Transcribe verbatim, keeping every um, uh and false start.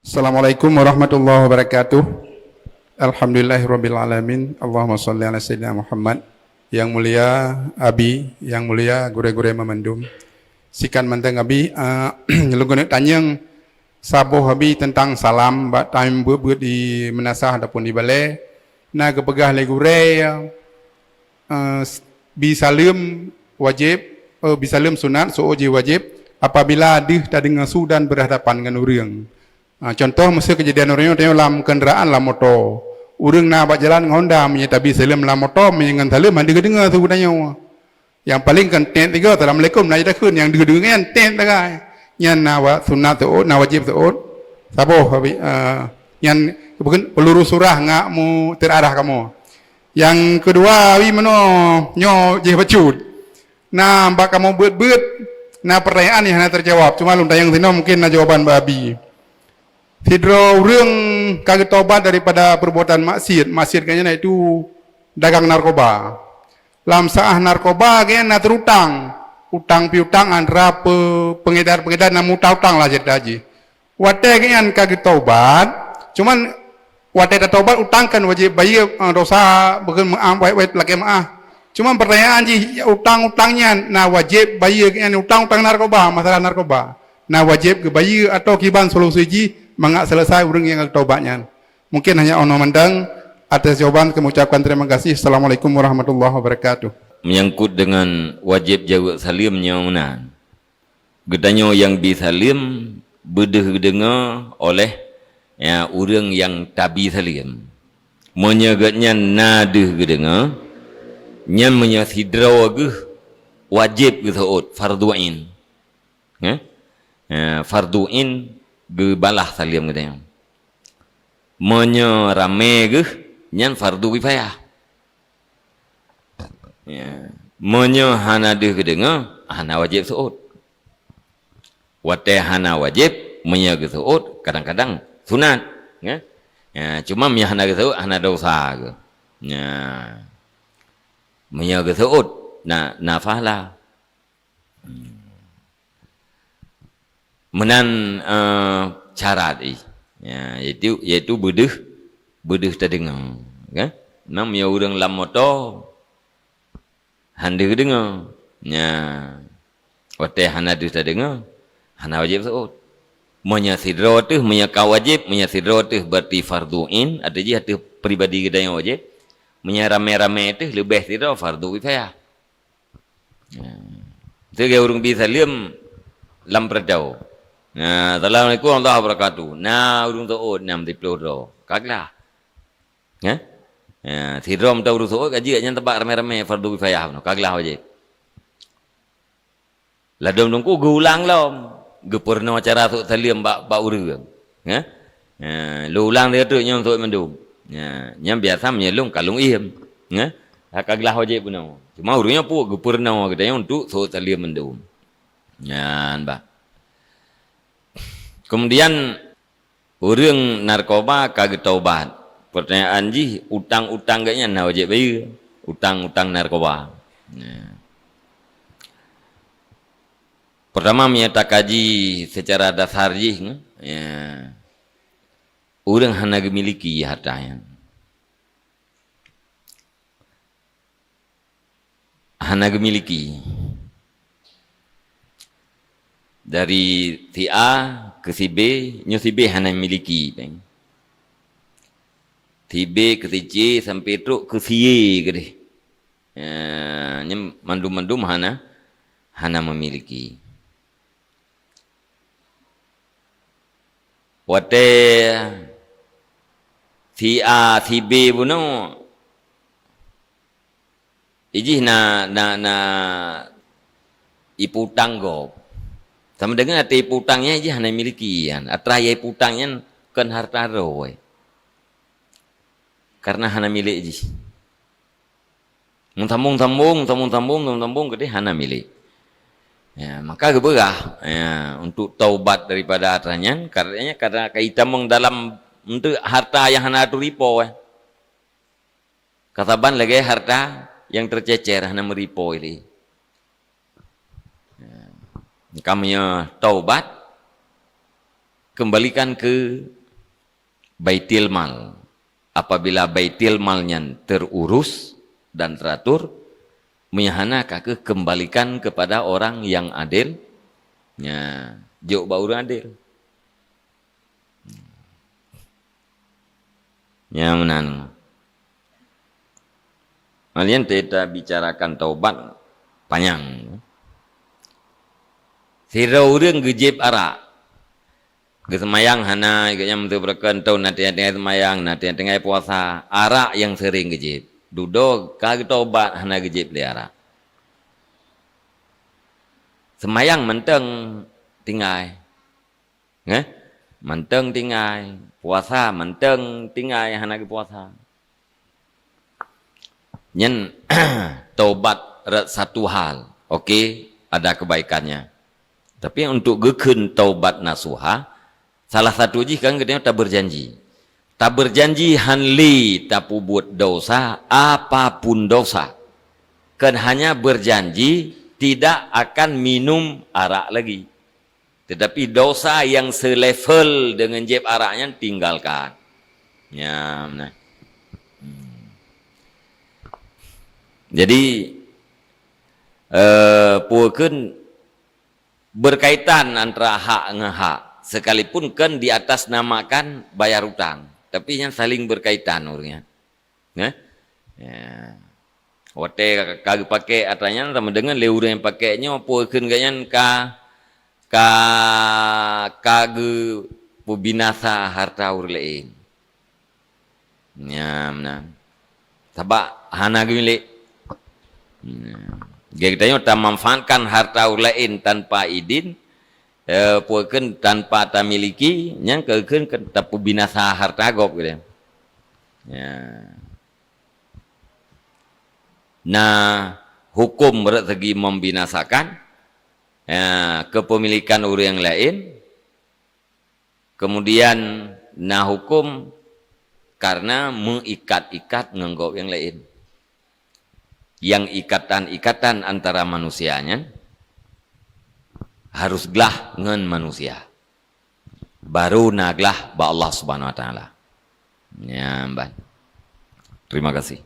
Assalamualaikum warahmatullahi wabarakatuh. Alhamdulillahirabbil alamin. Allahumma shalli ala sayyidina Muhammad. Yang mulia Abi, yang mulia gurée-gurée meumandum. Sikan mantong Abi, eh, lôn keuneuk tanyong saboh Abi teuntang salam bak time buet-buet di meunasah ataupun di balée. Na geupeugah lé gurée, eh, s-, bi saleuem wajéb, eh, bi saleuem sunat, seuôt jih wajéb apabila deuh tadeungoe su dan beurhadapan ngon ureuëng. Ah, contoh, miseu keujadian uroe nyoe, tanyoe lam keundaraan, lam moto. Ureuëng na bak jalan ngon Honda, meunyoe tabi saleuem lam moto, meunyoe ngon saleuem hana geudeungoe su geutanyoe. Nyang paleng kon tet tiga, "Assalamualaikum," na jih takheun, nyang deuh-deuh nyan tet tagai. Nyan na wa-, sunat seuôt, na wajéb seuôt. Saboh, Abi, eh, nyan bukon peuluru surah ngat mu terarah kamoe. Nyang keudua, Abi, meunoe, nyoe jih bacut. Na bak kamoe beuet-beuet, na peurtanyaan nyang hana teujawab. Cuma lôn tanyong sinoe mungken na jawaban bak Abi. Sidroe ureuëng ka geutobat daripada perbuatan maksiat. Maksiat geuhnyan yaitu dagang narkoba. Lam saah narkoba geuhnyan na teurutang. Utang piutang antara pe-, pengedar-pengedar nyang meuutang-utang lah cerita jih. Watée geuhnyan ka geutobat, cuman watée tatobat utang kan wajéb bayeue, eh, dosa, beukeuen meuáh, wait-wait lakée meuáh. Cuman peurtanyaan jih, utang-utang nyan na wajéb bayeue geuhnyan utang-utang narkoba, masalah narkoba. Na wajéb geubayeue atawa kiban solusi jih mangat seuleusai ureuëng nyang geutobat nyan? Mungken hanya 'oh noe mantong, atas jawaban kami ucapkan terima kasih. Assalamualaikum warahmatullahi wabarakatuh. Menyangkut dengan wajéb jaweueb saleuem nyoe meunan. Geutanyoe nyang bi saleuem beudeuh geudeungoe oleh, ya, ureuëng nyang tabi saleuem. Meunyoe geuhnyan na deuh geudeungoe, nyan meunyoe sidroe geuh wajéb geuseuôt, fardhu ain. Ya? Ya, fardhu ain geubalah saleuem geutanyoe. Meunyoe ramé geuh, nyan fardhu kifayah. Ya. Meunyoe hana deuh geudeungoe, hana wajéb seuôt. Watée hana wajéb, meunyoe geuseuôt, kadang-kadang sunat, ya. Ya, cuma meunyoe hana geuseuôt, hana dosa geuh. Ya. Meunyoe geuseuôt, na, na pahala. Meunan, eh, syarat jih. Ya, yaitu, yaitu beudeuh, beudeuh tadeungoe, kan? Nam ya ureuëng lam moto, han deuh geudeungoe. Ya, watée hana deuh tadeungoe, hana wajéb seuôt. Meunyoe sidroe teuh, meunyoe ka wajéb, meunyoe sidroe teuh berarti fardhu ain, ateueh jih ateueh pribadi geutanyoe wajéb. Meunyoe ramé-ramé teuh leubeh sidroe fardhu kifayah. Ya. Sigoe ureuëng bi saleuem lam peuratoe. Ya, "Assalamualaikum warahmatullahi wabarakatuh." Na ureuëng seuôt nam siploh droe. Ka glah. Ya? Ya, sidroe mantong ureuëng seuôt ka jeuet nyan teubak ramé-ramé fardhu kifayah bunoe. Ka glah wajéb. Ladôm teungku geuulang lom, geupeurunoe cara seuôt saleuem bak, bak ureuëng. Ya? Ya, lôn ulang lé teuk nyoe seuôt mandum. Ya, nyan biasa meunyoe lôn ka lôn iem. Ya? Ka glah wajéb bunoe. Cuma ureuëng nyoe pue geupeurunoe geutanyoe untuk seuôt saleuem mandum. Nyan bah. Kemudian ureuëng narkoba ka geutobat. Peurtanyaan jih, utang-utang geuhnyan na wajéb bayeue, utang-utang narkoba. Nah. Peurtama, meunyoe takaji seucara dasar jih, ya, ureuëng hana geumiliki hareuta nyan. Hana geumiliki. Dari si A keu si B, nyoe si B hana miliki péng. Si B keu si C sampai trok keu si Y keudeh. Ya, nyan mandum-mandum hana, hana memiliki. Watée si A, si B bunoe, ijih na, na, na ipeutang gob. Sama deungon ateueh ipeutang nyan ijih hana miliki nyan. Atra nyang ipeutang nyan kon hareuta droe. Karena hana milék jih. Meusambong-sambong, sambong-sambong, sambong-sambong, keudeh hana milék. Ya, maka geupeugah, ya, untuk taubat daripada atra nyan, karena, karena ka itamong dalam untuk hareuta nyang hana teurimong, eh. Ka saban lagée hareuta nyang teucécér hana meurimong lé. Ya. Ka meunyoe taubat, Kembalikan ke Baitil Mal. Apabila Baitil Mal nyan terurus dan teratur, meunyo hana ka kheueh kembalikan kepada orang yang adil. Nya, jok bak ureuëng adil. Nya meunan. Malian teuta bicarakan taubat panyang. Sidroe ureuëng geujieb arak. Geuseumayang hana, geuhnyan meuteubeureukon tau na tinggai-tinggai seumayang, na tinggai-tinggai puasa. Arak nyang seuring geujieb. Dudoe ka geutaubat hana geujieb lé arak. Seumayang mantong tinggai. Ngeh? Mantong tinggai. Puasa mantong tinggai hana geupuasa. Nyan taubat rot satu hal. Oke, ada kebaikannya. Tapi untuk geukheun taubat nasuha, salah satu jih kan geutanyoe tabeurjanji. Tabeurjanji han lé tapeubuet dosa, apapun dosa. Kan hanya berjanji tidak akan minum arak lagi. Tetapi dosa yang selevel dengan jieb arak nyan tinggalkan. Nya, nah. Hmm. Jadi, eh, peue kheun berkaitan antara hak ngon hak, sekalipun kan diatasnamakan bayar utang, tapi nyan saling berkaitan ureuëng nyan. Nah, ya. Watée ka, ka geupakée atra nyan sama dengan lé ureuëng nyang pakée nyoe, peue kheun geuhnyan ka, ka, ka geupeubinasa harta ureuëng laén. Nya meunan. Sabab hana geumilék. Nya. Jadi geutanyoe tamanfaatkan harta ureuëng laén tanpa idin, eh, peue kheun tanpa tamiliki, nyan keu kheun tapeubinasa harta gob gitu. Ya. Nah, hukum rot segi membinasakan, ya, kepemilikan ureuëng laén, kemudian na hukum karena meuikat-ikat ngon gob nyang laén. Nyang ikatan-ikatan antara manusia nyan harus glah ngon manusia. Baru na glah bak Allah Subhanahu Wa Taala. Nyan ban. Terima kasih.